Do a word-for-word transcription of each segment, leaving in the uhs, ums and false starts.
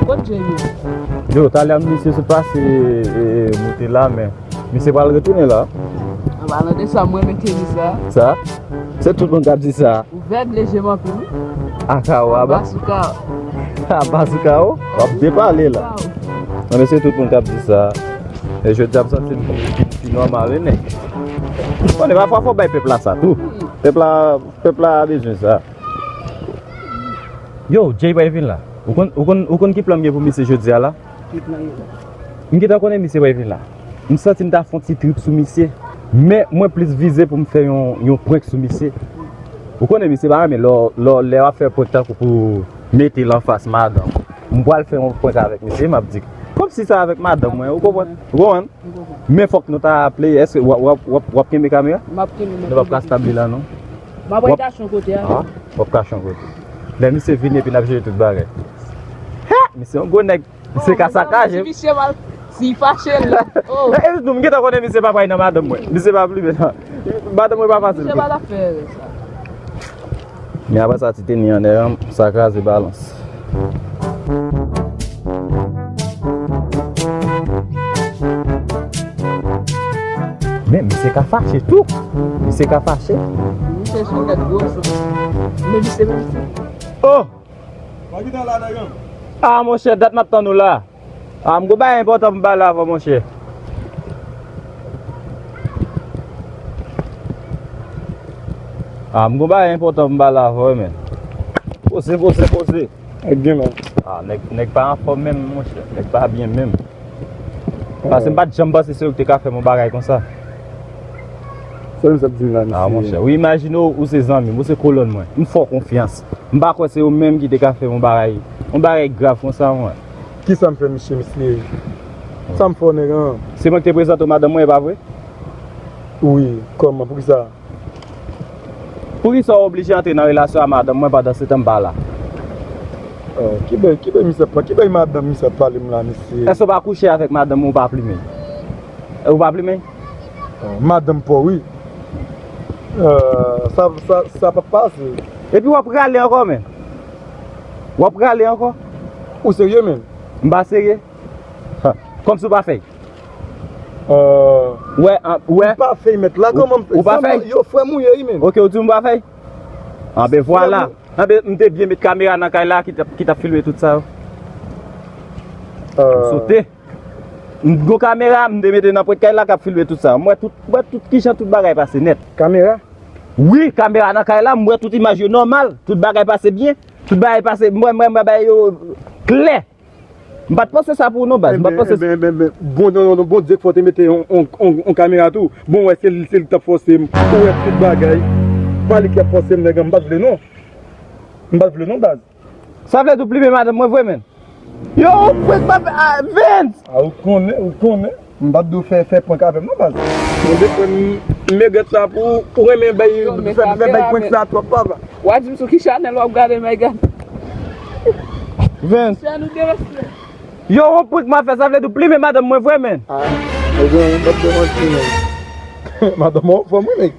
Kot Jay ye? Yo, talè a misye sot pase, e, moute la, men misye pral retounen la. An palan de sa, mwen renmen kenny sa. Sa? Se tout moun k ap di sa. Ou vèb leje m anpil, wi. Aka w aba. Aba sou ka w. Aba sou ka w? W ap depale la. Nan, men se tout moun k ap di sa. E jodi a m santi m pi nòmal, wi, nèg. Konnen, pafwa fò w bay pèp la sa tou. Pèp la, pèp la bezwen sa. Yo, Jay pral vin la. Ou konn, ou konn, ou konn ki plan m gen pou misye jodi a la? Ki plan yo la? M gentan konnen misye pral vin la. M santi m ta fè yon ti trip sou misye. Men mwen plis vize pou m fè yon, yon prank sou misye. Ou konnen misye pa renmen lè, lè, lè w ap fè prank tankou pou mete l anfas madanm. M pral fè yon prank avèk misye, m ap di, kòmsi sa avèk madanm mwen, ou konprann? Ou konprann? Men fòk nou ta play, èske w ap, w ap, w ap, w ap kenbe kamera? M ap kenbe, m ap kenbe. Nou p ap ka stab li la, non? M ap al kache yon kote a. Ah, w ap kache yon kote. Lè misye vini epi n ap jere tout bagay. He! Misye yon gwo nèg. Misye ka sakaje. Si misye mal, si fache la. Oh. E nou, m gentan konnen misye pa pral nan madanm mwen. Misye pa plimen non. Madanm mwen pa fasil. Misye pa t ap fè erè sa. Men apre sa, ti teni annè an, sa kraze balans. Men misye ka fache tou. Misye ka fache. Misye sou nèt gwo sou. Men misye menm si. Oh! Ah, monchè, dat m ap tann ou la. Ah, m gon bagay enpòtan pou m pale avè w, monchè. Ah, m gon bagay enpòtan pou m pale avè w, men. Poze, poze, poze. Nèg gen la. Ah, nèg, nèg pa anfòm menm, monchè. Nèg pa byen menm. Paske m pa t janm panse se ou ki te ka fè m yon bagay konsa. Sa misye ap di m la, mesye? Ah, monchè, ou imajine w, ou se zanmi m, ou se kolòn mwen. M fè w konfyans. M pa kwè se ou menm ki te ka fè m yon bagay, yon bagay grav konsa, mwen. Kisa m fè misye, mesye? Sa m fè w, nèg an? Se mwen ki te prezante w madanm mwen, e pa vre? Wi, kòman? Poukisa? Poukisa w oblije antre nan relasyon a madanm mwen pandan se tan m pa la? Oh, ki bèl, ki bèl misye ap pale, ki bèl madanm misye ap pale m la, mesye? Èske w pa kouche avèk madanm ou, ou pa plimen? E ou pa plimen? Oh, madanm pa w, wi. Euh, sa, sa, sa p ap pase. Epi w ap rale ankò, men. W ap rale ankò. Ou serye, men? M pa serye. Ha. Kòmsi w pa fè. Euh, wè, an, wè. M pa fè, mèt la, kòman m fè? Ou pa fè? Yo, frè m ou ye, wi, men. Ok, ou di m pa fè? Anben, vwala. Anben, m te byen met kamera nan kay la ki t ap, ki t ap filme tout sa yo. Euh. M sote. M gon kamera, m te mete nan pwent kay la k ap filme tout sa. M wè tout, m wè tout kijan tout bagay pase nèt. Kamera? Wi, kamera nan kay la, m wè tout imaj yo nòmal. Tout bagay pase byen. Tout bagay pase, m wè, m wè, m wè bagay yo klè. M pa t panse sa pou ou non, baz. M pa t panse. Enben, enben, enben, bon, non, non, non, Bondye k fè w te mete yon, yon, yon, yon kamera tou. Bon, wè, se li, se li k t ap fòse m. Ou wè tout bagay. Pa li k ap fòse m, nèg an, m pa t vle non. M pa t vle non, baz. Sa vle di w plimen madanm mwen vre, menn? Yo, ou prank m ap, ah, Vince! Ah, ou konnen, ou konnen. M pa t di w fè, fè prank avè m non, baz. Mwen defann m, m regrèt sa pou ou renmen bay, fè, fè bay prank sa twòp, papa. W a di m sou ki chanèl w ap gade, my God? Vince. Chè nou de respè. Yo, ou prank m ap fè, sa vle di w plimen madanm mwen vre, menn. Ah, nèg, m p ap fè manti, menn. Madanm ou anfòm, wi, nèg.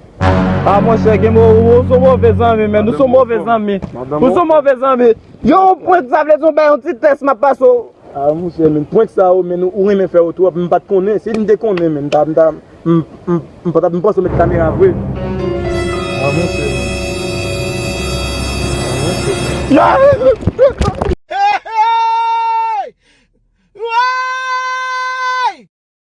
Ah, monchè, gen mo, ou, ou se yon move zanmi, menn. Ou se yon move zanmi. Ou se yon move zanmi. Yo, ou prank, sa vle di w bay yon ti tès, m ap pase w. Ah, monchè, menn, prank sa yo, menn, ou renmen fè yo twòp, m pa t konnen. Si m te konnen, menn, m ta, m ta, m, m, m pa t ap, m panse w met kamera vre. Ah, monchè, menn. Ah, monchè.